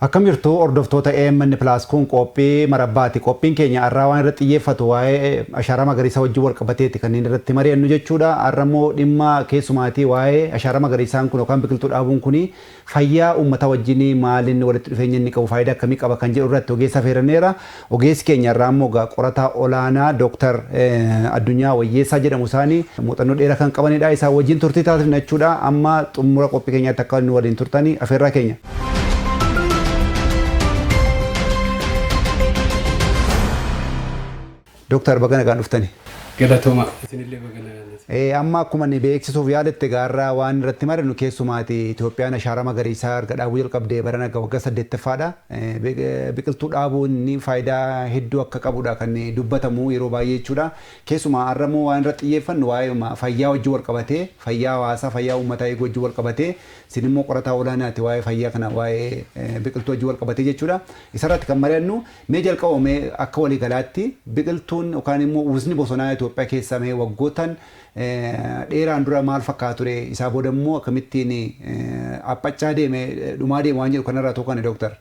Akkam jirtu hordoftoota AMN Plus? Kun qophii marabbaati. Qophiin keenya har'aa waan irratti xiyyeeffatu waa'ee ashaaraa magariisaa wajjin wal qabateeti kanneen irratti mari'annu jechuudha. Har'a immoo dhimma keessumaatii waa'ee ashaaraa magariisaan kun yookaan biqiltuu dhaabuun kun fayyaa uummataa wajjin maaliin walitti dhufeenya inni qabu, faayidaa akkamii qaba kan jedhu irratti ogeessa affeeraneera. Ogeessi keenya har'aa immoo qorataa olaanaa Dooktar Addunyaa Wayyeessaa jedhamu, isaanii muuxannoo dheeraa kan qabanidha. Isaan wajjin turtii taasifna jechuudha. Amma xumura qophii keenyaatti akka inni waliin turtanii afeerraa keenya. Dooktar, baga nagaan dhuftani. Galatooma, isinillee baga nagaan. Amma akkuma inni beeksisuuf yaadatte gaarraa waan irratti mari'annu keessumaati Itoophiyaan ashaaraa magariisaa erga dhaabuu jalqabdee barana waggaa 8ffaadha. Biqiltuu dhaabuun faayidaa hedduu akka qabudha kan dubbatamu yeroo baay'ee jechuudha. Keessumaa har'a immoo waan irratti xiyyeeffannu waa'ee fayyaa wajjin wal qabatee, fayyaa hawaasaa, fayyaa uummataa eeguu wajjin wal qabatee, isin immoo qorataa olaanaati waa'ee fayyaa kana, waa'ee biqiltuu wajjin wal qabatee jechuudha. Isarratti kan mari'annu. Mee jalqaba mee akka waliigalaatti biqiltuun yookaan immoo uwwisni bosonaa Itoophiyaa keessaa mee waggootan dheeraan dura maal fakkaata ture, isaa booda immoo akkamittiin haphachaa deeme, dhumaa deeme waan jedhu kanarraa tokko dooktar.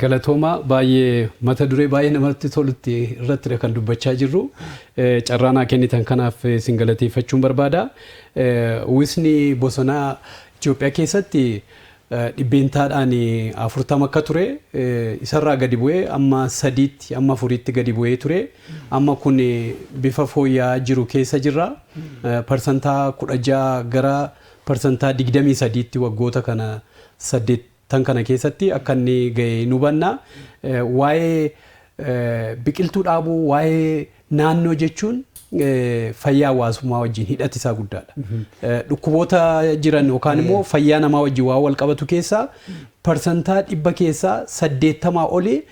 Galatooma baay'ee, mata duree baay'ee namatti tolutti irratti kan dubbachaa jirru. Carraa naa kennitan kanaaf isin galateeffachuun barbaada. Uwwisni bosonaa Itoophiyaa keessatti dhibbeentaadhaan 40 akka ture, isarraa gadi bu'ee amma 3tti, amma 4tti gadi bu'ee ture. Amma kun bifa fooyya'aa jiru keessa jirra. Parsantaa 16 gara parsantaa 23tti waggoota kana 8 kana keessatti akka inni ga'e nu hubanna. Waa'ee biqiltuu dhaabuu, waa'ee naannoo jechuun fayyaa hawaasummaa wajjin hidhati isaa guddaadha. Dhukkuboota jiran yookaan immoo fayyaa namaa wajjin waan wal qabatu keessaa parsantaa 100 keessaa 80 olii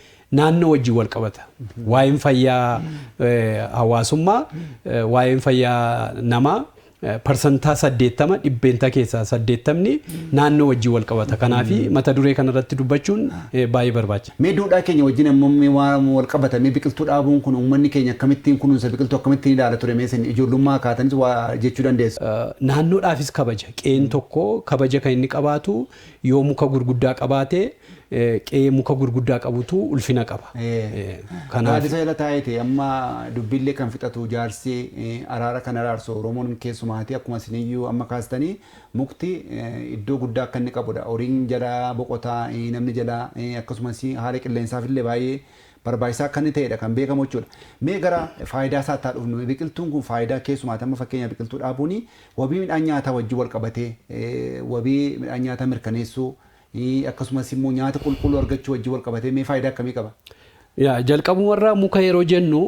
naannoo wajjin wal qabata. Waa'een fayyaa hawaasummaa, waa'een fayyaa namaa parsantaa 80, dhibbeentaa keessaa 80ni naannoo wajjin wal qabata. Kanaaf mata duree kanarratti dubbachuun baay'ee barbaachisa. Mee duudhaa keenya wajjin ammoo waan wal qabata, mee biqiltuu dhaabuun kun uummanni keenya akkamittiin kunuunsa biqiltuu, akkamittiin ilaala ture? Mee isin ijoollummaa kaatanis waa jechuu dandeessu. Naannoodhaafis kabaja. Qe'een tokko kabaja kan inni qabaatu yoo muka gurguddaa qabaate, qe'ee muka gurguddaa qabutu ulfina qaba. Kanaaf gaaddisa jala taa'eeti amma dubbiillee kan fixatu jaarsi, araara kan araarsu Oromoon keessumaati. Akkuma isiniyyuu amma kaastanii mukti iddoo guddaa akka inni qabudha. Horiin jala boqotaa, namni jala, akkasumas haala qilleensaaf illee baay'ee barbaachisaa akka inni ta'edha kan beekamu jechuudha. Mee gara faayidaa isaa haa dhufnu. Biqiltuun kun faayidaa keessumaati amma fakkeenya biqiltuu dhaabuun wabii midhaan nyaataa wajjin wal qabatee, wabii midhaan nyaataa mirkaneessuu, akkasumas immoo nyaata qulqulluu argachuu wajjin wal qabatee mee faayidaa akkamii qaba? Yaa, jalqabumarraa muka yeroo jennu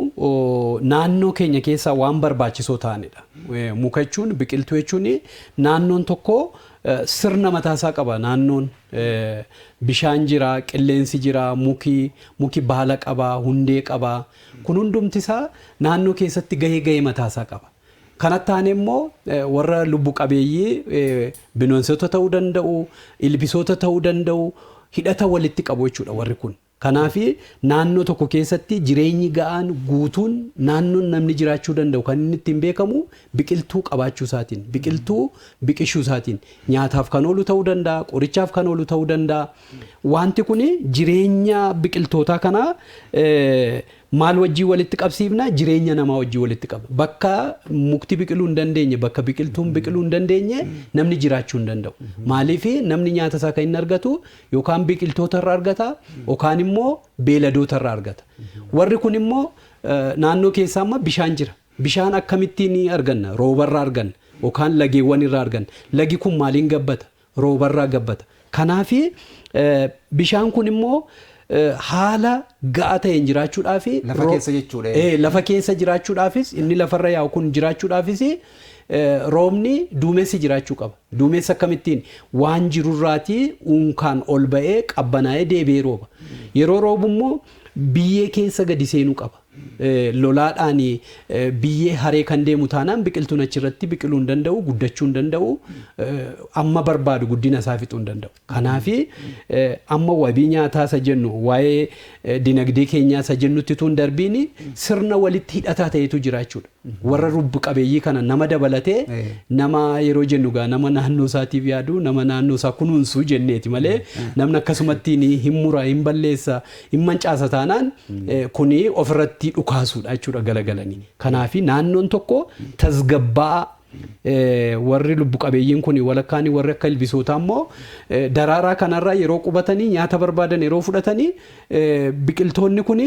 naannoo keenya keessaa waan barbaachisoo ta'anidha. Muka jechuun, biqiltuu jechuun, naannoon tokko sirna mataasaa qaba. Naannoon bishaan jira, qilleensi jira, muki baala qaba, hundee qaba. Kun hundumti isaa naannoo keessatti gahee mataasaa qaba. Kanatti aanee immoo warra lubbu qabeeyyii, bineensota ta'uu danda'u, ilbiisota ta'uu danda'u, hidhata walitti qabu jechuudha warri kun. Kanaaf naannoo tokko keessatti jireenyi ga'aan guutuun, naannoon namni jiraachuu danda'u kan inni ittiin beekamu biqiltuu qabaachuu isaatiin, biqiltuu biqilchuu isaatiin, nyaataaf kan oolu ta'uu danda'a, qorichaaf kan oolu ta'uu danda'a. Wanti kun jireenya biqiltootaa kanaa maal wajjin walitti qabsiifna? Jireenya namaa wajjin walitti qaba. Bakka mukti biqiluu hin dandeenye, bakka biqiltuun biqiluu hin dandeenye namni jiraachuu hin danda'u. Maaliif? Namni nyaata isaa kan inni argatu yookaan biqiltoota irraa argata yookaan immoo beeladoota irraa argata. Warri kun immoo naannoo keessaa amma bishaan jira. Bishaan akkamittiin arganna? Roobarraa arganna yookaan lageewwan irraa arganna. Lagi kun maaliin gabbata? Roobarraa gabbata. Kanaaf bishaan kun immoo haala ga'aa ta'een jiraachuudhaaf Lafa keessa jechuudha. Lafa keessa jiraachuudhaafis, inni lafarra yaa'u kun jiraachuudhaafis roobni, duumessi jiraachuu qaba. Duumessi akkamittiin waan jirurraatii unkaan ol ba'ee qabbanaa'ee deebi'ee rooba. Yeroo roobu immoo Biyyee keessa gadi seenuu qaba. Lolaadhaan biyyee haree kan deemu taanaan biqiltuun achirratti biqiluu hin danda'u, guddachuu hin danda'u, amma barbaadu guddina isaa fixuu hin danda'u. Kanaaf amma wabii nyaataa isa jennu, waa'ee dinagdee keenyaa isa jennutti tun darbiin, sirna walitti hidhataa ta'etu jira jechuudha. Warra lubbu qabeeyyii kana nama dabalatee, nama yeroo jennu gaa nama naannoo isaatiif yaadu, nama naannoo isaa kunuunsuu jenneeti malee, namni akkasumatti hin mura, hin balleessa, hin mancaasa taanaan kuni ofirratti dhukaasuudha jechuudha galagalanii. Kanaaf naannoon tokko tasgabbaa'aa, warri lubbu qabeeyyiin kun walakkaan, warri akka ilbisootaa immoo daraaraa kanarraa yeroo qubatanii nyaata barbaadan yeroo fudhatanii, biqiltoonni kun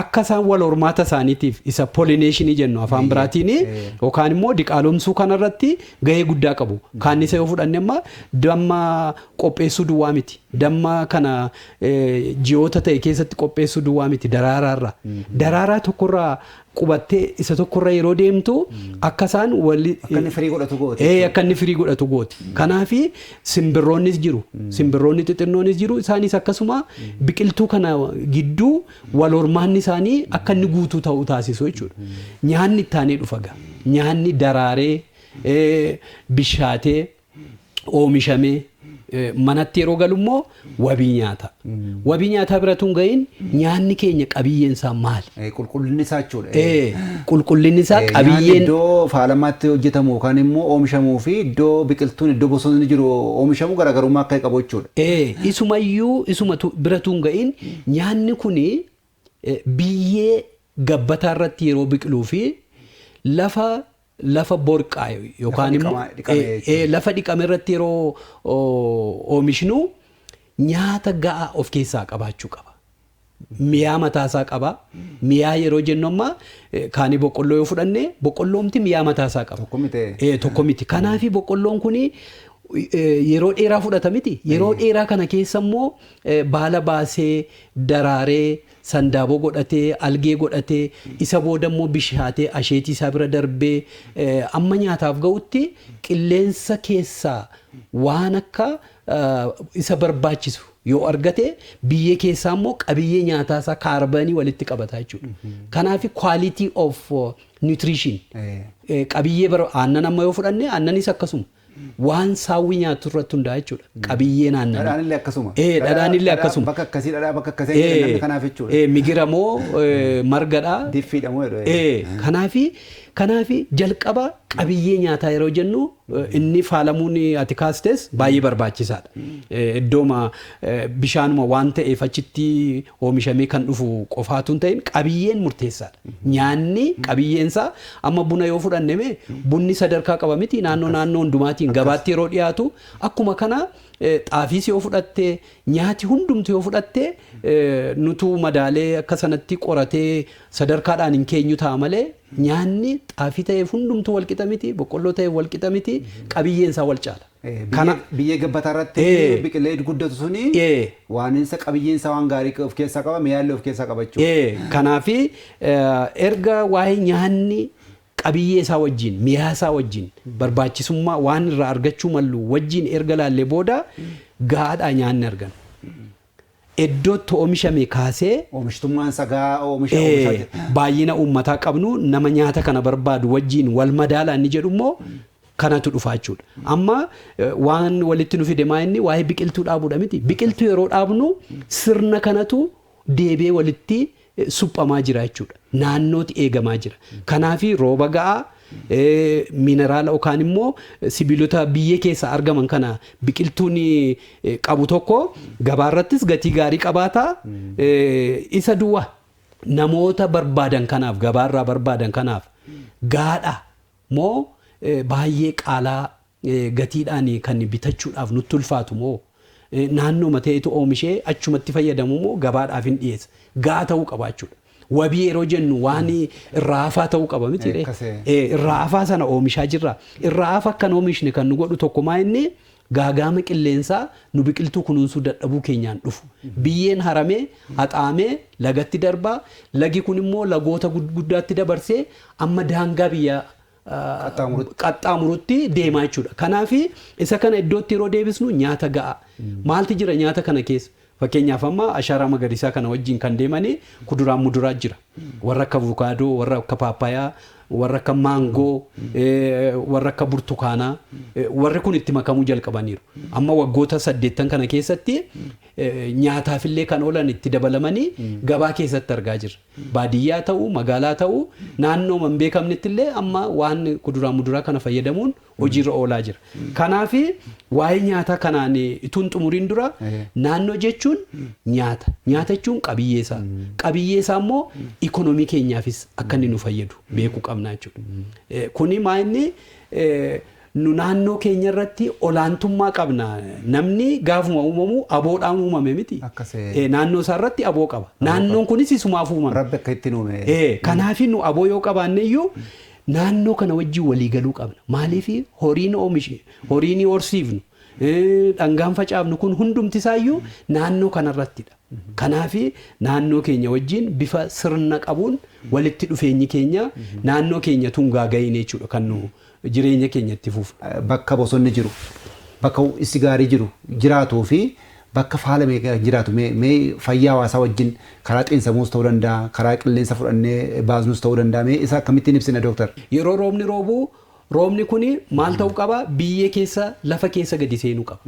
akka isaan wal hormaata isaaniitiif, isa pollination jennu afaan biraatiin, yookaan immoo diqaalomsuu kanarratti gahee guddaa qabu. Kaannisa yoo fudhanne, amma damma qopheessuu duwwaa miti. Damma kana ji'oota ta'e keessatti qopheessuu duwwaa miti daraaraarraa. Daraaraa tokkorraa qubattee isa tokkorra yeroo deemtu akka isaan wali Akka inni firii godhatu gooti. Ee, akka inni firii godhatu gooti. Kanaafi simbirroonnis jiru. Simbirroonni xixinnoonis jiru. Isaanis akkasuma biqiltuu kana gidduu wal hormaanni isaanii akka inni guutuu ta'u taasisu jechuudha. Nyaanni ittaanee dhufa gaa. Nyaanni daraaree, bishaatee, oomishamee manatti yeroo galu immoo wabii nyaata. Wabii nyaataa bira tun gahin, nyaanni keenya qabiyyeen isaa maali? Qulqullinni isaa jechuudha. Qulqullinni isaa, Nyaanni qabiyyeen iddoo faalamaatti hojjetamu yookaan immoo oomishamuu fi iddoo biqiltuun, iddoo bosonni jiru oomishamu garaagarummaa akka qabu jechuudha. Isumayyuu isuma bira tun gahin, nyaanni kuni biyyee gabbataa irratti yeroo biqiluu fi lafa borqaa yookaan immoo dhiqame jechuudha. Lafa dhiqame irratti yeroo oomishnu nyaata ga'aa of keessaa qabaachuu qaba. Mi'aa mataasaa qaba. Mi'aa yeroo jennu amma kaanii boqqolloo yoo fudhanne, boqqolloomti mi'aa mataasaa qaba. Tokko miti. Tokko miti. Kanaafi boqqolloon kuni yeroo dheeraa fudhata miti. Yeroo dheeraa kana keessa immoo baala baasee, daraaree, sandaaboo godhatee, algee godhatee, isa booda immoo bishaatee, asheetii isaa bira darbee amma nyaataaf ga'utti qilleensa keessaa waan akka isa barbaachisu yoo argate, biyyee keessaa immoo qabiyyee nyaataa isaa kaarbanii walitti qabata jechuudha. Kanaaf quality of nutrition, qabiyyee bara aannan amma yoo fudhanne, aannanis akkasuma waan saawwi nyaatu irratti hundaa'a jechuudha. Qabiyyeen aannanii. Dhadhaan illee akkasuma. Dhadhaan illee akkasuma. Bakka akkasii dhadhaa, bakka akkasii namni kanaaf jechuudha. Migira moo margadha. Diffiidha moo jedhu. Kanaafi jalqaba qabiyyee nyaataa yeroo jennu, inni faalamuun ati kaastes baay'ee barbaachisaadha. Iddooma bishaanuma waan ta'eef achitti oomishamee kan dhufu qofaatu hin ta'in, qabiyyeen murteessaadha. Nyaanni qabiyyeensaa, amma buna yoo fudhanne, mee bunni sadarkaa qaba miti? Naannoo naannoo hundumaatiin gabaatti yeroo dhiyaatu akkuma kana, xaafiis yoo fudhatte, nyaati hundumtu yoo fudhatte, nutu madaalee akka sanatti qoratee sadarkaadhaan hin keenyu ta'a malee, nyaanni xaafii ta'eef hundumtu wal qixa miti, boqqolloo ta'eef wal qixa miti, qabiyyeen isaa wal caala. Biyyee gabbataa irratti biqilee guddatu suni waan isa qabiyyeen isaa waan gaarii of keessaa qaba, mi'aallee of keessaa qaba jechuudha. Kanaafi erga waa'ee nyaanni qabiyyee isaa wajjin, mi'aa isaa wajjin, barbaachisummaa waan irraa argachuu mallu wajjin erga laallee booda, gahaadhaa nyaanni argan. Iddootti oomishame kaasee Oomishtummaan sagaa oomisha oomishaa jira. Baay'ina uummataa qabnu, nama nyaata kana barbaadu wajjin wal madaalaa inni jedhu immoo kanatu dhufa jechuudha. Amma waan walitti nu fide maa inni waa'ee biqiltuu dhaabuudha miti. Biqiltuu yeroo dhaabnu sirna kanatu deebi'ee walitti suphamaa jira jechuudha. Naannooti eegamaa jira. Kanaafi rooba ga'aa, miineraala yookaan immoo sibiilota biyyee keessaa argaman kana biqiltuun qabu tokko gabaarrattis gatii gaarii qabaata. Isa duwwaa namoota barbaadan kanaaf, gabaarraa barbaadan kanaaf gaadha moo baay'ee qaalaa gatiidhaan kan bitachuudhaaf nutti ulfaatu moo naannoo ta'etu oomishee achumatti fayyadamu moo gabaadhaaf hin dhiyeessa? Gahaa ta'uu qaba jechuudha. Wabii yeroo jennu waan irraa hafaa ta'uu qaba miti ree? Akkasee. Irraa hafaa sana oomishaa jirra. Irraa hafa akkan oomishne kan nu godhu tokko maa inni gaagaama qilleensaa nu biqiltuu kunuunsuu dadhabuu keenyaan dhufu. Biyyeen haramee, haxaamee lagatti darbaa. Lagi kun immoo lagoota guddaatti dabarsee amma daangaa biyya Qaxxaamurutti. Qaxxaamurutti deemaa jechuudha. Kanaaf isa kana iddootti yeroo deebisnu nyaata ga'a. Maaltu jira nyaata kana keessa? Fakkeenyaaf amma ashaaraa magariisaa kana wajjin kan deemanii kuduraan muduraa jira. Warra akka avukaadoo, warra akka paappayaa, warra akka maangoo, warra akka burtukaanaa, warri kun itti makamuu jalqabaniiru. Amma waggoota 8 kana keessatti nyaataafillee kan oolan itti dabalamanii gabaa keessatti argaa jirra. Baadiyyaa ta'uu, magaalaa ta'uu, naannoo hin beekamnetti illee amma waan kuduraa muduraa kana fayyadamuun hojiirra oolaa jira. Kanaaf waa'ee nyaataa kanaan ituun xumuriin dura naannoo jechuun nyaata. Nyaata jechuun qabiyyee isaa. Qabiyyee isaa immoo ikonoomii keenyaafis akka inni nu fayyadu beekuu qabna jechuudha. Kuni maa inni nu naannoo keenya irratti olaantummaa qabna. Namni gaafuma uumamu aboodhaan uumame miti. Naannoo isaa irratti aboo qaba. Naannoon kunis isumaaf uumame. Rabbi akka ittiin uume. Kanaaf nu aboo yoo qabaanne iyyuu naannoo kana wajjin walii galuu qabna. Maaliif horiin oomishe, horiin horsiifnu, dhangaan facaafnu kun hundumti isaayyuu naannoo kanarrattidha. Kanaaf naannoo keenya wajjin bifa sirna qabuun walitti dhufeenyi keenya naannoo keenya tungaa gahin jechuudha kan nu jireenya keenya itti fufu. Bakka bosonni jiru, bakka isi gaarii jiru jiraatuu fi bakka faalame jiraatu mee fayyaa hawaasaa wajjin karaa xiinsammuus ta'uu danda'a, karaa qilleensa fudhannee baasnus ta'uu danda'a. Mee isa akkamittiin ibsina dooktar? Yeroo roobni roobu roobni kun maal ta'uu qaba? Biyyee keessa lafa keessa gadi seenuu qaba.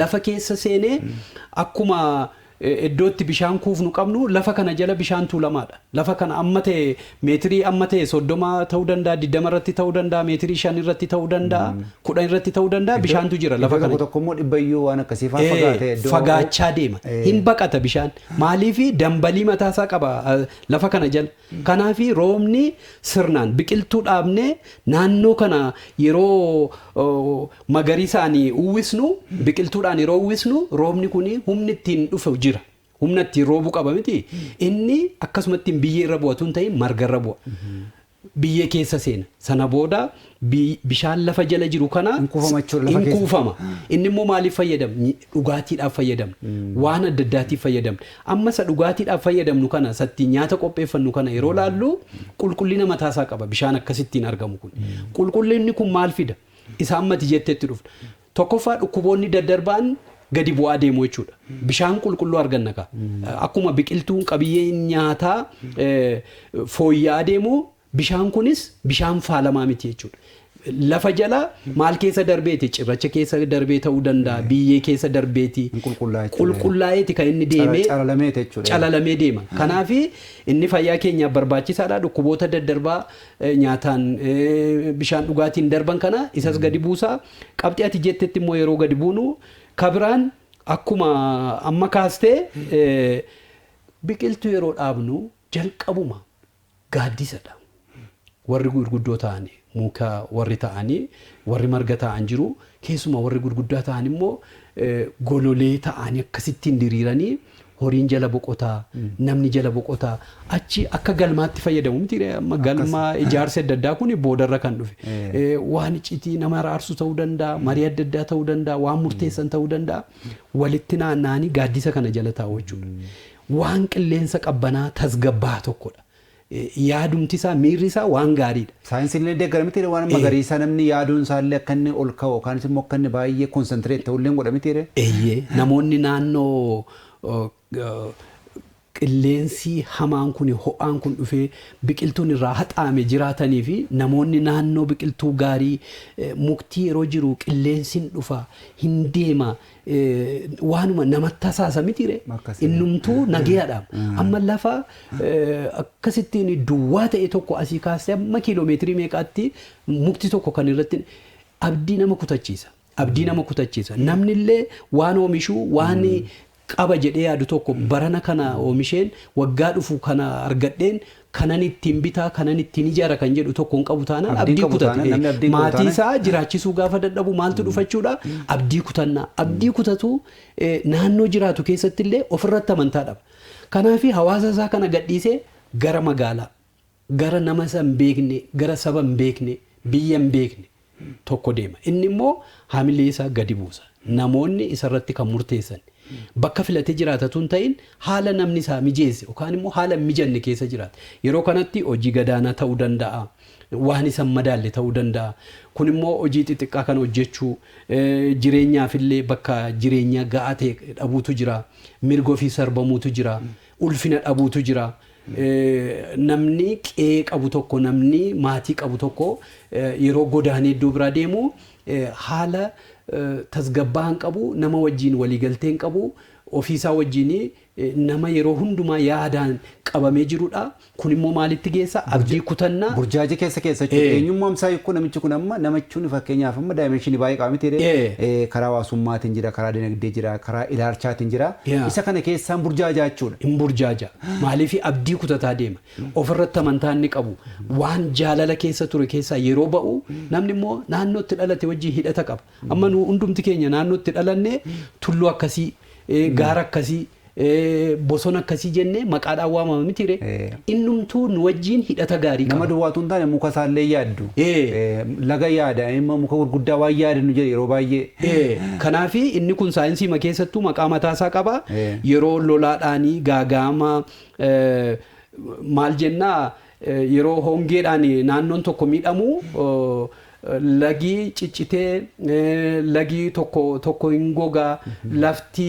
Lafa keessa seenee akkuma iddootti bishaan kuufnu qabnu lafa kana jala bishaan tuulamaadha. Lafa kana amma ta'e meetirii amma ta'e 30 ta'uu danda'a, 20 irratti ta'uu danda'a, meetirii 5 irratti ta'uu danda'a, 10 irratti ta'uu danda'a bishaantu jira lafa kana. Tokko tokko immoo dhibbayyuu waan akkasii fagaatee iddoo fagaachaa deema. Hin baqata bishaan. Maaliif dambalii mataasaa qaba lafa kana jala. Kanaaf roobni sirnaan biqiltuu dhaabnee naannoo kana yeroo magariisaan uwwisnu biqiltuudhaan yeroo uwwisnu roobni kun humni ittiin dhufu jira. Humna ittiin roobuu qaba miti. Inni akkasumatti biyyee irra bu'atu hin ta'in marga irra bu'a. Biyyee keessa seena. Sana booda bishaan lafa jala jiru kana hin kuufama. Inni immoo maaliif fayyadamna? Dhugaatiidhaaf fayyadamna. Waan adda addaatiif fayyadamna. Amma isa dhugaatiidhaaf fayyadamnu kana isatti nyaata qopheeffannu kana yeroo laallu qulqullina mataasaa qaba bishaan akkasittiin argamu kun. Qulqullinni kun maal fida? Isa ammati jetteetti dhufna. Tokkoffaa dhukkuboonni daddarbaan gadi bu'aa deemu jechuudha. Bishaan qulqulluu arganna ka. Akkuma biqiltuun qabiyyeen nyaataa fooyya'aa deemu bishaan kunis bishaan faalamaa miti jechuudha. Lafa jala maal keessa darbeeti? Cirracha keessa darbee ta'uu danda'a, biyyee keessa darbeeti. Qulqullaa'eeti kan inni deemee calalamee deema. Kanaaf inni fayyaa keenyaaf barbaachisaadha. Dhukkuboota daddarbaa nyaataan bishaan dhugaatiin darban kana isas gadi buusaa. Qabxii ati jettetti immoo yeroo gadi buunu kabiraan akkuma amma kaastee biqiltuu yeroo dhaabnu jalqabuma gaaddisadha. Warri gurguddoo ta'anii muka warri ta'anii warri marga ta'an jiru keessumaa warri gurguddaa ta'an immoo gololee ta'anii akkasittiin diriiranii horiin jala boqotaa namni jala boqotaa achi akka galmaatti fayyadamu miti amma galma ijaarsi adda addaa kun boodarra kan dhufe waan iccitii nama araarsu ta'uu danda'a marii adda addaa ta'uu danda'a waan murteessan ta'uu danda'a walitti naanna'anii gaaddisa kana jala taa'u jechuudha. Waan qilleensa qabbanaa tasgabbaa tokkodha. Yaadumti isaa miirri isaa waan gaariidha. Saayinsiin illee deeggara miti waan magariisa namni yaaduun isaa illee akka inni ol ka'u yookaan immoo akka inni baay'ee konsentireet ta'u illee godha miti. Eeyyee namoonni naannoo qilleensi hamaan kun ho'aan kun dhufee biqiltuun irraa haxaame jiraatanii fi namoonni naannoo biqiltuu gaarii muktii yeroo jiru qilleensiin dhufa hin deema waanuma namatti tasaasa miti ree innumtuu nagayaadha. Amma lafa akkasittiin duwwaa ta'e tokko asii kaasee amma kiiloomeetirii meeqaatti mukti tokko kan irratti abdii nama kutachiisa. Abdii nama kutachiisa. Namni illee waan oomishu waan qaba jedhee yaadu tokko barana kana oomisheen waggaa dhufu kana argadheen kanan ittiin bitaa kanan ittiin ijaara kan jedhu tokko hin qabu taanaan abdii kutate. Maatii isaa jiraachisuu gaafa dadhabu maaltu dhufachuudha? Abdii kutannaa. Abdii kutatu naannoo jiraatu keessatti illee ofirratti amantaa dhaba. Kanaaf hawaasa isaa kana gadhiisee gara magaalaa, gara nama isa hin beekne, gara saba hin beekne, biyya hin beekne tokko deema. Inni immoo hamilee isaa gadi buusa. Namoonni isarratti kan murteessan. Bakka filatee jiraatatu hin ta'in, haala namni isaa mijeesse yookaan immoo haala hin mijanne keessa jiraata. Yeroo kanatti hojii gadaanaa ta'uu danda'a. Waan isa hin madaalle ta'uu danda'a. Kun immoo hojii xixiqqaa kan hojjechuu, jireenyaafillee bakka jireenyaa ga'aa ta'e dhabuutu jira. Mirga ofii sarbamuutu jira. Ulfina dhabuutu jira. Namni qe'ee qabu tokko, namni maatii qabu tokko yeroo godaanee iddoo biraa deemu haala tasgabbaa'aa hin qabu, nama wajjin waliigaltee hin qabu, ofiisaa wajjin nama yeroo hundumaa yaadaan qabamee jirudha. Kun immoo maalitti geessa? Abdii kutannaa. Burjaajii keessa keessa jechuudha. Eenyummaan isaa kun, namichi kun amma, namichuun fakkeenyaaf amma dimension baay'ee qaba miti ree? Karaa hawaasummaatiin jira, karaa dinagdee jira, karaa ilaalchaatiin jira. Isa kana keessaan burjaajaa jechuudha. Hin burjaaja. Maaliif? Abdii kutataa deema. Ofirratti amantaa inni qabu. Waan jaalala keessa ture keessaa yeroo ba'u, namni immoo naannootti dhalate wajjin hidhata qaba. Amma nu hundumti keenya naannootti dhalanne tulluu akkasii, gaara akkasii, bosona akkasii jennee maqaadhaan waamama miti ree? Innumtuu nu wajjin hidhata gaarii Nama qaba. Duwwaatu hin taane, muka isaallee yaaddu. Laga yaada, immoo muka gurguddaa waan yaadannu jedhe yeroo baay'ee. Kanaafi inni kun saayinsii keessattuu maqaa mataasaa qaba. Yeroo lolaadhaanii gaagaama, maal jennaa, yeroo hongeedhaan naannoon tokko miidhamu, lagi ciccitee, lagi tokko tokko hin gogaa, lafti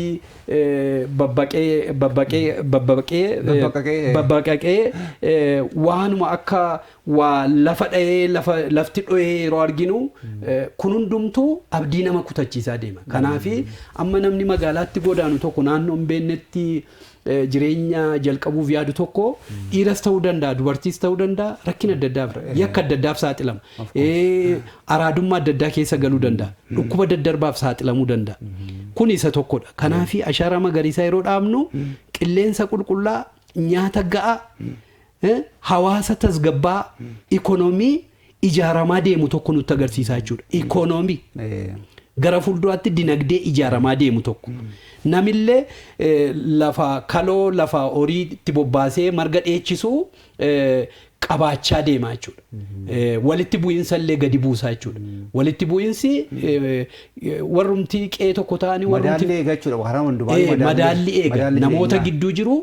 babbaqee babbaqee babbaqee Babbaqaqee. Babbaqaqee, waanuma akka waa lafa dha'ee, lafa lafti dho'ee yeroo arginu, kun hundumtuu abdii nama kutachiisaa deema. Kanaafi amma namni magaalaatti godaanu tokko, naannoo hin beeknetti jireenya jalqabuuf yaadu tokko, dhiiras ta'uu danda'a, dubartiis ta'uu danda'a, rakkina adda addaaf, yakka adda addaaf saaxilama. Araadummaa adda addaa keessa galuu danda'a. Dhukkuba daddarbaaf saaxilamuu danda'a. Kun isa tokkodha. Kanaafi ashaaraa magariisaa yeroo dhaabnu qilleensa qulqullaa, nyaata ga'aa, hawaasa tasgabbaa, ikonoomii ijaaramaa deemu tokko nutti agarsiisaa jechuudha. Ikonoomii. Gara fuulduraatti dinagdee ijaaramaa deemu tokko. Namillee lafa kaloo, lafa horii itti bobbaasee marga dheechisu qabaachaa deema jechuudha. Walitti bu'iinsa illee gadi buusaa jechuudha. Walitti bu'iinsi warrumti qe'ee tokko ta'anii warrumti Madaalli eega jechuudha. Karaa hundumaa. Madaalli eega Madaalli namoota jireenyaa. gidduu jiru,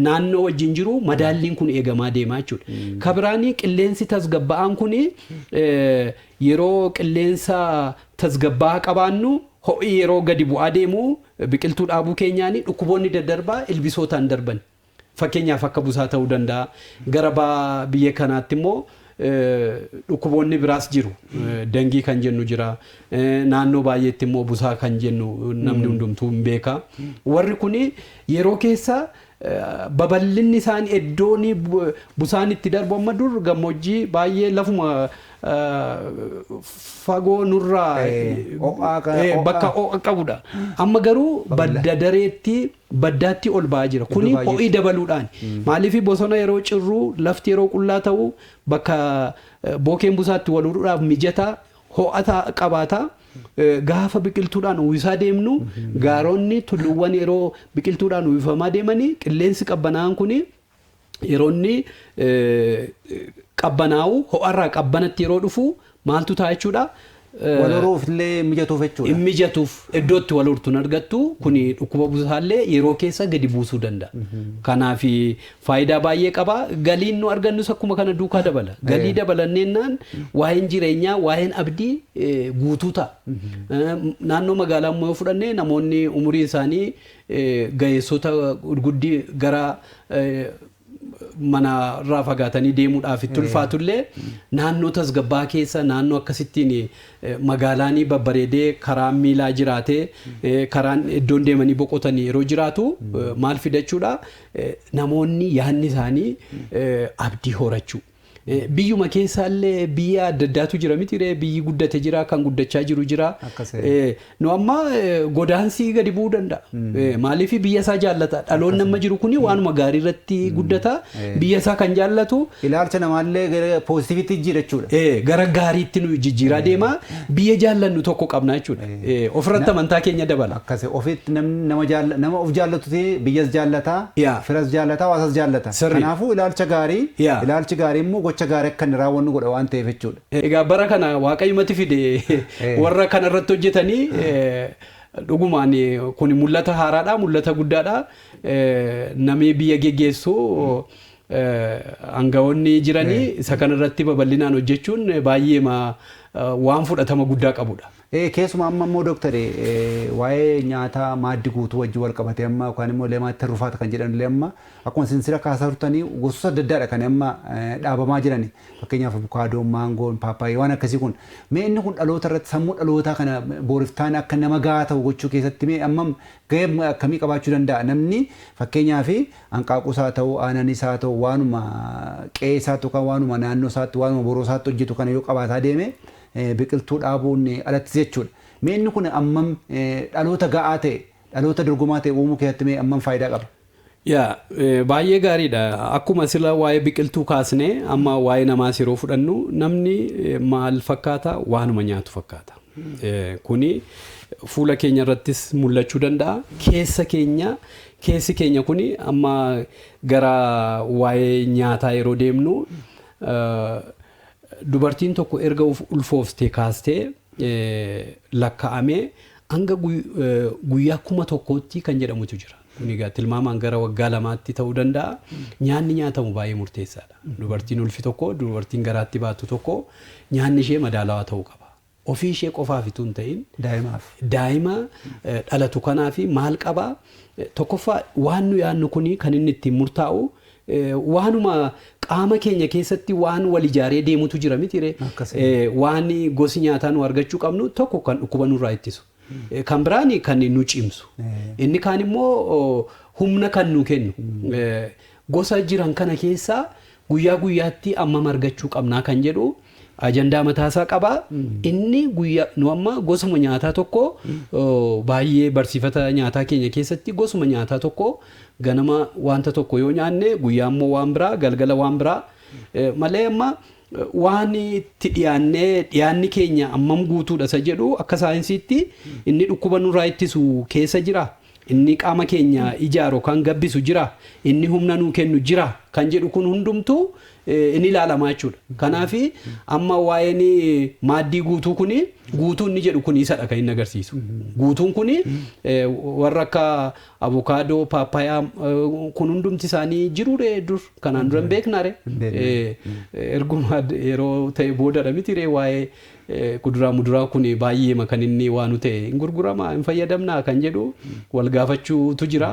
naannoo wajjin jiru, madaalliin kun eegamaa deemaa jechuudha. Kabiraanii qilleensi tasgabba'aan kun, yeroo qilleensa tasgabba'aa qabaannu, ho'i yeroo gadi bu'aa deemu, biqiltuu dhaabuu keenyaanii dhukkuboonni daddarbaa ilbisootaan darban. Fakkeenyaaf akka busaa ta'uu danda'a. Gara ba'a biyya kanaatti immoo dhukkuboonni biraas jiru. Dangii kan jennu jira. Naannoo baay'eetti immoo busaa kan jennu namni hundumtuu hin beeka. Warri kuni yeroo keessa babal'inni isaan iddoon busaan itti darbu, amma dur gammoojjii baay'ee lafuma fagoo nurraa Ho'aa bakka ho'a qabudha. Amma garuu badda dareetti, baddaatti ol ba'aa jira. Kuni baay'eetti. Ho'i dabaluudhaan. Maaliif? Bosona yeroo cirruu, lafti yeroo qullaa ta'u, bakka bookeen busaatti wal uruudhaaf mijataa ho'ata qabaata. Gaafa biqiltuudhaan uwwisaa deemnu, gaaronni, tulluuwwan yeroo biqiltuudhaan uwwifamaa deemanii, qilleensi qabbanaa'aan kuni yeroo inni qabbanaa'u, ho'arraa qabbanatti yeroo dhufu maaltu ta'a jechuudha. Wal horuuf illee mijatuuf jechuudha. Hin mijatuuf, iddootti wal hortuun argattu. Kuni dhukkuba busaallee yeroo keessa gadi buusuu danda'a. Kanaaf faayidaa baay'ee qaba. Galiin nu argannus akkuma kana duukaa dabala. Galii dabalanneennaan waa'een jireenyaa, waa'een abdii guutuu ta'a. Naannoo magaalaa immoo yoo fudhanne, namoonni umurii isaanii ga'eessota gurguddii gara mana irraa fagaatanii deemuudhaaf itti ulfaatullee, naannoo tasgabbaa keessa, naannoo akkasittiin magaalaanii babbareedee, karaan miilaa jiraatee, karaan iddoon deemanii boqotanii yeroo jiraatu, maal fidachuudha? Namoonni yaadni isaanii abdii horachuu. Biyyuma keessaallee biyya adda addaatu jira miti ree? Biyyi guddate jira, kan guddachaa jiru jira. Akkas. Nu amma godaansii gadi bu'uu danda'a. Maaliif? Biyya isaa jaallata. Dhaloonni amma jiru kuni waanuma gaarii irratti guddata. Biyya isaa kan jaallatu. Ilaalcha namaallee gara positiveitti jijjiira jechuudha. Gara gaariitti nu jijjiiraa deema. Biyya jaallannu tokko qabna jechuudha. Ofirratti amantaa keenya dabala. Akkas, ofitti namni nama jaalla, nama of jaallatuti biyyas jaallataa, firas jaallataa, hawaasas jaallata. Kanaafuu ilaalcha gaarii, ilaalchi gaarii immoo gocha gaarii akka inni raawwannu godha waan ta'eef jechuudha. Egaa bara kana Waaqayyumatti fide, warra kana irratti hojjetanii. Dhugumaan kun mul'ata haaraadha, mul'ata guddaadha. Namni biyya geggeessu, aangawoonni jiranii, isa kanarratti babal'inaan hojjechuun baay'ee waan fudhatama guddaa qabudha. Keessumaa amma immoo, dooktari, waa'ee nyaata maaddii guutuu wajjin wal qabatee amma yookaan immoo leemaatti turrufaata kan jedhan illee amma akkuma sinsira kaasaa turtanii gosoota adda addaadha kan amma dhaabamaa jiran. Fakkeenyaaf abukaadoon, maangoon, paappaayyii, waan akkasii kun. Mee inni kun dhaloota irratti, sammuu dhalootaa kana booriftaan akka nama gahaa ta'u gochuu keessatti mee ammam gahee akkamii qabaachuu danda'a? Namni fakkeenyaaf hanqaaquus haa ta'u, aananis haa ta'u, waanuma qe'ee isaatti yookaan waanuma naannoo isaatti, waanuma boroo isaatti hojjetu kana yoo qabaataa deeme, biqiltuu dhaabuun alatti jechuudha. Mee inni kun ammam dhaloota ga'aa ta'e, dhaloota dorgomaa ta'e uumuu keessatti mee ammam faayidaa qaba? Yaa, baay'ee gaariidha. Akkuma sila waa'ee biqiltuu kaasnee, amma waa'ee namaas yeroo fudhannu, namni maal fakkaata? Waanuma nyaatu fakkaata. Kuni fuula keenya irrattis mul'achuu danda'a. Keessa keenya, keessi keenya kuni amma gara waa'ee nyaataa yeroo deemnu, dubartiin tokko erga ulfooftee kaastee lakkaa'amee hanga guyyaa 1000tti kan jedhamutu jira. Kun egaa tilmaamaan gara waggaa 2tti ta'uu danda'a. Nyaanni nyaatamu baay'ee murteessaadha. Dubartiin ulfi tokko, dubartiin garaatti baattu tokko nyaanni ishee madaalawaa ta'uu qaba. Ofii ishee qofaaf itoo hin ta'in Daa'imaaf. daa'ima dhalatu kanaafi maal qabaa? Tokkoffaa, waan nu yaadnu kuni kan inni ittiin murtaa'u waanuma qaama keenya keessatti waan wal ijaaree deemutu jira miti ree? Waan gosi nyaataa nu argachuu qabnu tokko kan dhukkuba nurraa ittisu. Kan biraan kan nu cimsu. Inni kaan immoo humna kan nu kennu. Gosa jiran kana keessaa guyyaa guyyaatti ammam argachuu qabnaa kan jedhu ajandaa mataasaa qaba. Inni guyyaa nu amma gosuma nyaataa tokko baay'ee barsiifata nyaataa keenya keessatti gosuma nyaataa tokko ganama wanta tokko yoo nyaanne, guyyaa immoo waan biraa, galgala waan biraa malee, amma waan itti dhiyaannee dhiyaanni keenya ammam guutuudha isa jedhu akka saayinsiitti inni dhukkuba nurraa ittisu keessa jira. Inni qaama keenya ijaaru kan gabbisu jira. Inni humna nuu kennu jira kan jedhu kun hundumtuu inni ilaalamaa jechuudha. Kanaaf amma waa'een maaddii guutuu kuni, guutuu inni jedhu kun isadha kan inni agarsiisu. Guutuun kuni warra akka abukaadoo, paappayaa kun hundumti isaanii jiruure dur kanaan dura hin beeknaare. Erguma yeroo ta'e boodadha miti ree waa'ee kuduraa muduraa kun baay'eema kan inni waanu ta'e hin gurgurama, hin fayyadamna kan jedhu wal gaafachuutu jira.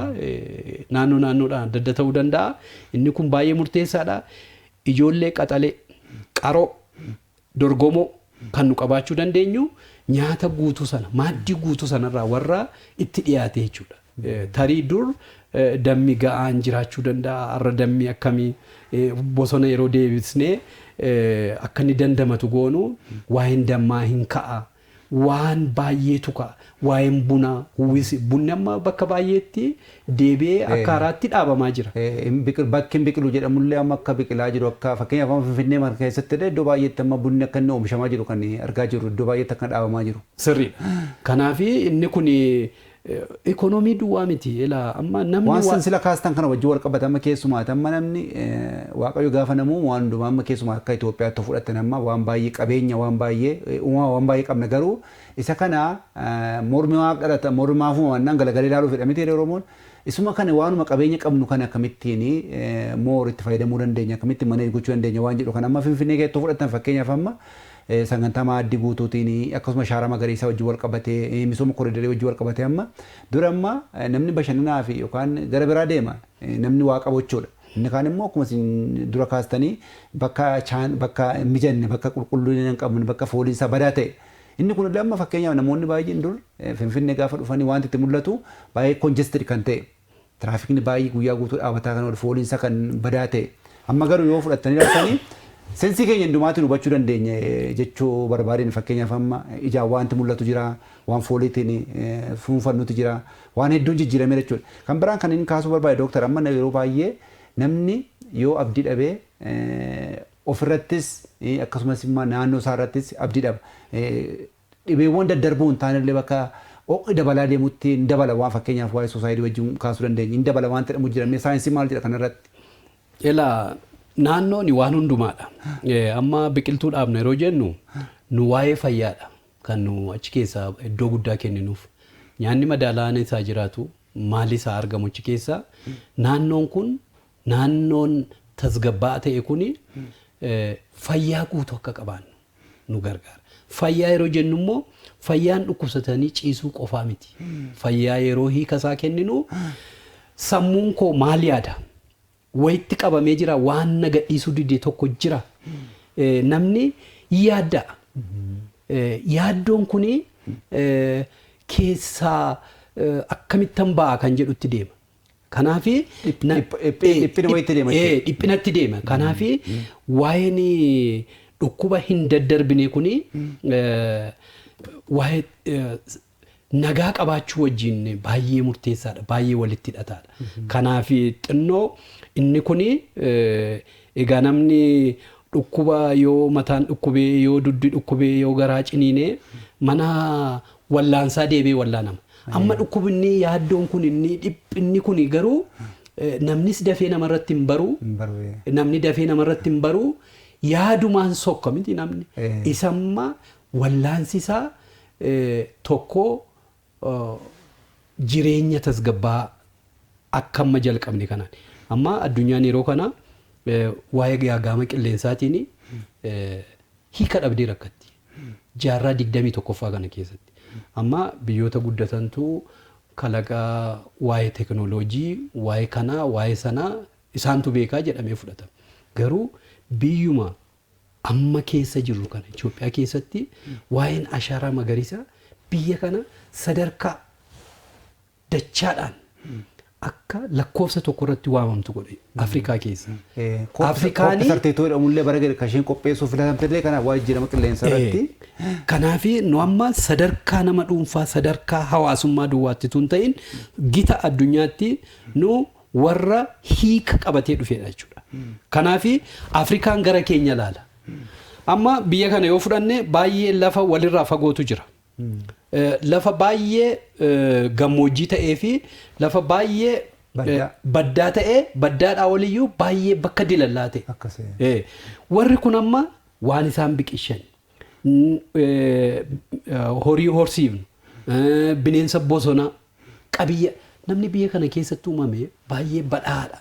Naannoo naannoodhaan adda adda ta'uu danda'a. Inni kun baay'ee murteessaadha. Ijoollee qaxalee, qaroo, dorgomoo kan nu qabaachuu dandeenyu nyaata guutuu sana, maaddii guutuu sanarraa warra itti dhiyaate jechuudha. Tarii dur dammi ga'aan jiraachuu danda'a. Har'a dammi akkamii bosona yeroo deebisnee akka inni dandamatu goonu, waa'een dammaa hin ka'a. Waan baay'eetu ka'a. Waa'een bunaa, bunni amma bakka baay'eetti deebi'ee akka haaraatti dhaabamaa jira. Bakki hin biqilu jedhamullee amma akka biqilaa jiru, akka fakkeenyaaf amma Finfinnee mara keessatti illee iddoo baay'eetti amma bunni akka inni oomishamaa jiru kan argaa jirru, iddoo baay'eetti akka dhaabamaa jiru. Sirriidha. Kanaaf inni kun ikonoomii duwwaa miti. Ilaa amma namni Waan sinsila kaastan kana wajjin wal qabata, amma keessumaati amma namni Waaqayyo gaafa namuu waan hundumaa, amma keessumaa akka Itoophiyaatti fudhatan, amma waan baay'ee qabeenya, waan baay'ee uumama, waan baay'ee qabna, garuu isa kana mormimaaf dhalata, mormimaaf uumamannaan galagalee ilaaluu fedha miti Oromoon. Isuma kana, waanuma qabeenya qabnu kana akkamittiin moor itti fayyadamuu dandeenya, akkamittiin mana gochuu dandeenya waan jedhu kana, amma Finfinnee keessatti fudhatan fakkeenyaaf amma sagantaa maaddii guutuutiin, akkasuma ashaaraa magariisaa wajjin wal qabatee, misooma koriidarii wajjin wal qabatee, amma dura amma namni bashannanaa fi yookaan gara biraa deema, namni waa qabu jechuudha. Inni kaan immoo akkuma isin dura kaastanii bakka chaan, bakka hin mijanne, bakka qulqullina hin qabne, bakka fooliin isaa badaa ta'e. Inni kun illee amma fakkeenyaaf namoonni baay'een dur Finfinnee gaafa dhufanii wanti itti mul'atu baay'ee congested kan ta'e. Tiraafikni baay'ee guyyaa guutuu dhaabataa kan oolu, fooliin isaa kan badaa ta'e. Amma garuu yoo fudhattanii ilaaltanii sense keenya hundumaatiin hubachuu dandeenya jechuu barbaadeen, fakkeenyaaf amma ijaan wanti mul'atu jira, waan fooliitiin fuunfannutu jira, waan hedduun jijjiirame jechuudha. Kan biraan kan inni kaasuu barbaade, dooktar, amma yeroo baay'ee namni yoo abdii dhabee ofirrattis akkasumas immoo naannoo isaa irrattis abdii dhaba. Dhibeewwan daddarboo hin taanellee bakka ho'i dabalaa deemutti hin dabala, waan fakkeenyaaf waa'ee suicide wajjin kaasuu dandeenya. Hin dabala waan jedhamu jira. Mee saayinsii maal jedha kanarratti? Ilaa, naannoon waan hundumaadha. Amma biqiltuu dhaabna yeroo jennu nu waa'ee fayyaadha kan nu achi keessaa iddoo guddaa kenninuuf. Nyaanni madaalawaan isaa jiraatu, maali isaa argamu achi keessa, naannoon kun naannoon tasgabbaa'aa ta'e kuni fayyaa guutuu akka qabaannu nu gargaara. Fayyaa yeroo jennu immoo fayyaan dhukkubsatanii ciisuu qofaa miti. Fayyaa yeroo hiika isaa kenninu, sammuun koo maal yaada? Wayitti qabamee jira, waan na gadhiisuu dide tokko jira. Namni yaadda'a. Yaaddoon kuni keessaa akkamittan ba'a kan jedhutti deema. Kanaafi Dhiphina wayitti deema jechuudha. Dhiphinatti deema. Kanaafi waa'een dhukkuba hin daddarbine kuni waa'ee nagaa qabaachuu wajjin baay'ee murteessaadha. Baay'ee walitti hidhataadha. Kanaaf xinnoo inni kuni egaa namni dhukkuba yoo mataan dhukkubee, yoo duddi dhukkubee, yoo garaa ciniinee mana wallaansaa deebee wallaanama. Amma dhukkubni yaaddoon kun, inni dhiphinni kun garuu namnis dafee namarratti hin baru. Namni dafee namarratti hin baru, yaadumaan sokka miti namni. Isamma wallaansi isaa tokko jireenya tasgabbaa akka amma jalqabne kanaan. Amma addunyaan yeroo kana waa'ee gaaga'ama qilleensaatiin hiika dhabdee rakkatti. Jaarraa 21ffaa kana keessatti. Amma biyyoota guddatantu kalaqa waa'ee teekinooloojii, waa'ee kanaa, waa'ee sanaa isaantu beekaa jedhamee fudhatama. Garuu biyyuma amma keessa jirru kana Itoophiyaa keessatti waa'een ashaaraa magariisaa biyya kana sadarkaa dachaadhaan akka lakkoofsa tokko irratti waamamtu godhe Afrikaa keessa. Afrikaanii COP 32 jedhamullee bara kan isheen qopheessuuf filatamtellee kanaaf, waa'ee jijjiirama qilleensaa irratti. Kanaaf nu amma sadarkaa nama dhuunfaa, sadarkaa hawaasummaa duwwaatti tun ta'in, gita addunyaatti nu warra hiika qabatee dhufedha jechuudha. Kanaaf Afrikaan gara keenya ilaala. Amma biyya kana yoo fudhanne baay'ee lafa walirraa fagootu jira. Lafa baay'ee gammoojjii ta'ee fi lafa baay'ee baddaa ta'ee, baddaadhaa oliyyuu baay'ee bakka dilallaa ta'e. Warri kun amma waan isaan biqilchan, horii horsiifnu, bineensa bosonaa qabiyya, namni biyya kana keessatti uumame baay'ee badhaadha.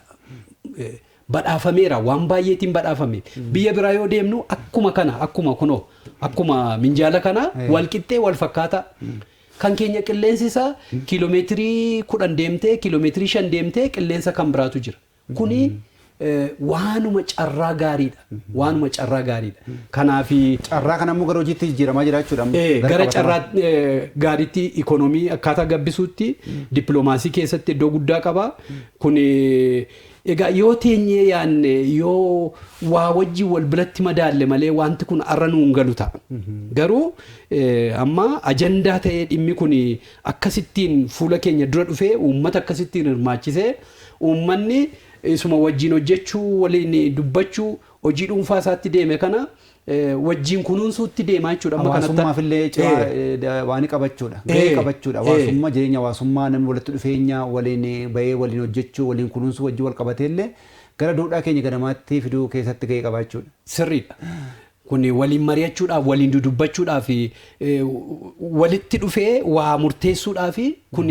Badhaafameera, waan baay'eetiin badhaafame. Biyya biraa yoo deemnu akkuma kana, akkuma kunoo, akkuma minjaala kana wal qixxee wal fakkaata. Kan keenya qilleensi isaa kiiloomeetirii 10 deemtee, kiiloomeetirii 5 deemtee qilleensa kan biraatu jira. Kuni waanuma carraa gaariidha. Waanuma carraa gaariidha. Kanaaf Carraa kana immoo gara hojiitti jijjiiramaa jira jechuudha. Gara carraa gaariitti ikoonoomii akkaataa gabbisuutti dippiloomaasii keessatti iddoo guddaa qaba. Kun egaa yoo teenyee yaanne, yoo waa wajjin wal biratti madaalle malee wanti kun arra nuun galu ta'a. Garuu amma ajandaa ta'ee dhimmi kun akkasittiin fuula keenya dura dhufee, uummata akkasittiin hirmaachisee, uummanni isuma wajjin hojjechuu, waliin dubbachuu, hojii dhuunfaa isaatti deeme kana wajjin kunuunsuutti deemaa jechuudha. Amma kanatti- Hawaasummaaf illee cimaa waan qabachuudha. Gahee qabachuudha. Hawaasummaa, jireenya hawaasummaa, namni walitti dhufeenya waliin bahee waliin hojjechuu, waliin kunuunsuu wajjin wal qabatee illee gara duudhaa keenya ganamaatti fiduu keessatti gahee qabaachuudha. Sirriidha. Kun waliin mari'achuudhaaf, waliin dudubbachuudhaaf, walitti dhufee waa murteessuudhaaf kun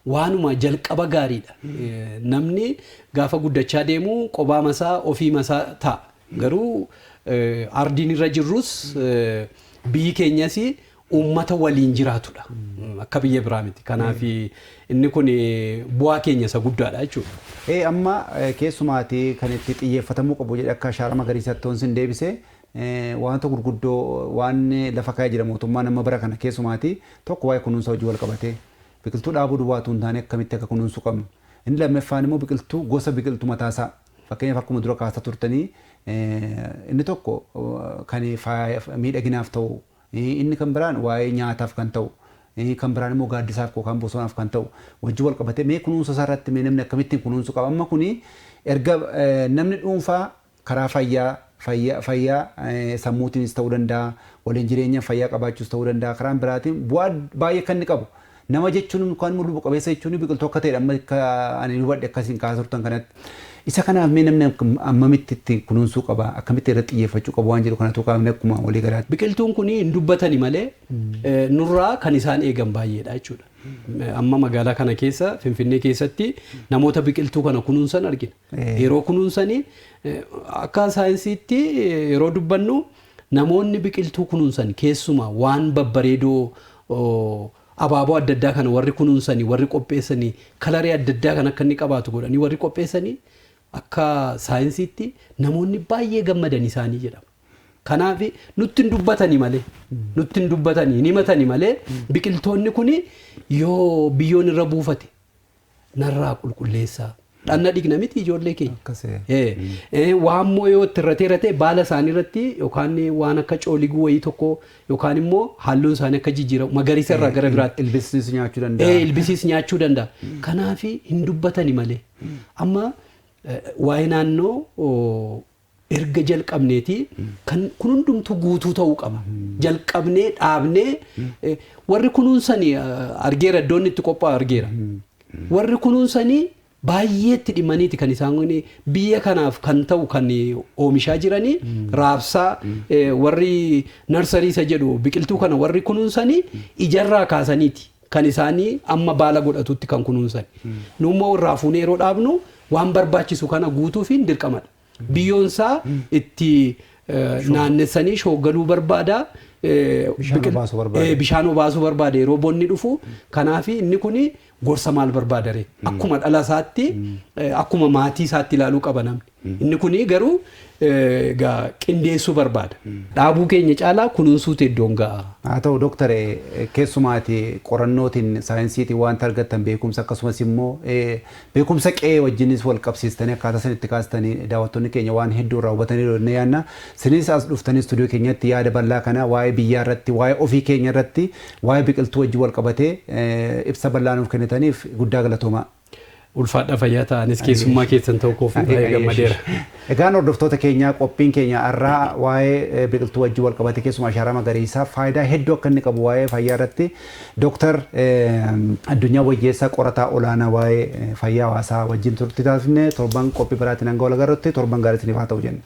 waanuma jalqaba gaariidha. Namni gaafa guddachaa deemu qobaa masaa ofii masaa ta'a. Garuu ardiin irra jirrus, biyyi keenyas uummata waliin jiraatudha. Akka biyya biraa miti. Kanaaf inni kun bu'aa keenya isa guddaadha jechuudha. Amma keessumaati kan itti xiyyeeffatamuu qabu jedhe akka ashaaraa magariisaatti wanti sin deebise wanta gurguddoo waan lafa kaa'ee jira mootummaan amma bara kana, keessumaati tokko waa'ee kunuunsa hojii wal qabatee, biqiltuu dhaabuu duwwaa otoo hin taane akkamitti akka kunuunsuu qabnu. Inni lammaffaan immoo biqiltuu, gosa biqiltuu mataasaa, fakkeenyaaf akkuma dura kaasaa turtanii, inni tokko kan miidhaginaaf ta'u, inni kan biraan waa'ee nyaataaf kan ta'u, kan biraan immoo gaaddisaaf yookaan bosonaaf kan ta'u wajjin wal qabatee, mee kunuunsa isaa irratti mee namni akkamittiin kunuunsuu qaba? Amma kuni erga namni dhuunfaa karaa fayyaa sammuutiinis ta'uu danda'a, waliin jireenya fayyaa qabaachuus ta'uu danda'a, karaan biraatiin bu'aa baay'ee kan inni qabu nama jechuun yookaan immoo lubbu qabeessa jechuun biqiltuu akka ta'edha amma akka ani hubadhe akkasiin kaasaa turtan kanatti. Isa kanaaf mee namni ammamitti itti kunuunsuu qaba, akkamitti irratti xiyyeeffachuu qaba waan jedhu kanatu kaafne akkuma walii galaatti. Biqiltuun kun hin dubbatani malee nurraa kan isaan eegan baay'eedha jechuudha. Amma magaalaa kana keessa, Finfinnee keessatti, namoota biqiltuu kana kunuunsan argina. Yeroo kunuunsanii, akka saayinsiitti yeroo dubbannu, namoonni biqiltuu kunuunsan, keessumaa waan babbareedoo abaaboo adda addaa kana warri kunuunsanii, warri qopheessanii, kalarii adda addaa kan akka inni qabaatu godhanii warri qopheessanii, akka saayinsiitti namoonni baay'ee gammadan isaanii jedhama. Kanaaf nutti hin dubbatanii malee, nutti hin dubbatanii hin himatanii malee, biqiltoonni kun yoo biyyoon irra buufate narraa qulqulleessaa. Dhanna dhiqna miti ijoollee keenya. Waan immoo yoo itti irratee irratee baala isaanii irratti yookaan waan akka cooliguu wayii tokko yookaan immoo halluun isaanii akka jijjiiramu magariisa irraa gara biraatti. Ilbisiis nyaachuu danda'a. Ilbisiis nyaachuu danda'a. Kanaaf hin dubbatani malee. Amma waa'ee naannoo erga jalqabneeti kan kun hundumtuu guutuu ta'uu qaba. Jalqabnee dhaabnee warri kunuunsanii argeera, iddoon itti qophaa'u argeera. Warri kunuunsanii baay'eetti dhimmaniiti kan isaan biyya kanaaf kan ta'u kan oomishaa jiranii raabsaa, warri nursery isa jedhu, biqiltuu kana warri kunuunsanii ijarraa kaasaniiti kan isaanii amma baala godhatutti kan kunuunsan. Nu immoo irraa fuunee yeroo dhaabnu waan barbaachisu kana guutuufiin dirqamadha. Biyyoon isaa itti naannessanii shooggaluu barbaada. Bishaan obaasuu barbaada. Bishaan obaasuu barbaada yeroo bonni dhufu. Kanaaf inni kuni gorsa maal barbaada ree? Akkuma dhala isaatti, akkuma maatii isaatti ilaaluu qaba namni. Inni kuni garuu qindeessuu barbaada. Dhaabuu keenya caalaa kunuunsuutu iddoon ga'a. Haa ta'u doktare, keessumaati qorannootiin saayinsiitiin wanta argattan beekumsa, akkasumas immoo beekumsa qe'ee wajjinis wal qabsiistanii akkaataa isin itti kaastanii daawwattoonni keenya waan hedduu irraa hubatanii jennee yaadna. Isinis as dhuftanii istuudiyoo keenyatti yaada bal'aa kana waa'ee biyyaa irratti, waa'ee ofii keenya irratti, waa'ee biqiltuu wajjin wal qabatee ibsa bal'aa nuuf kennitaniif guddaa galatoomaa. Ulfaadha, fayyaa ta'anis keessummaa keessan ta'uu koof baay'ee gammadeera. Egaan hordoftoota keenyaa, qophiin keenya har'aa waa'ee biqiltuu wajjin wal qabate, keessumaa ashaaraa magariisaa faayidaa hedduu akka inni qabu waa'ee fayyaa irratti Dooktar Addunyaa Wayyeessaa, qorataa olaanaa waa'ee fayyaa hawaasaa wajjin turtii taasifne. Torban qophii biraatiin hanga wal agarrutti torban gaarii isiniif haa ta'u jenna.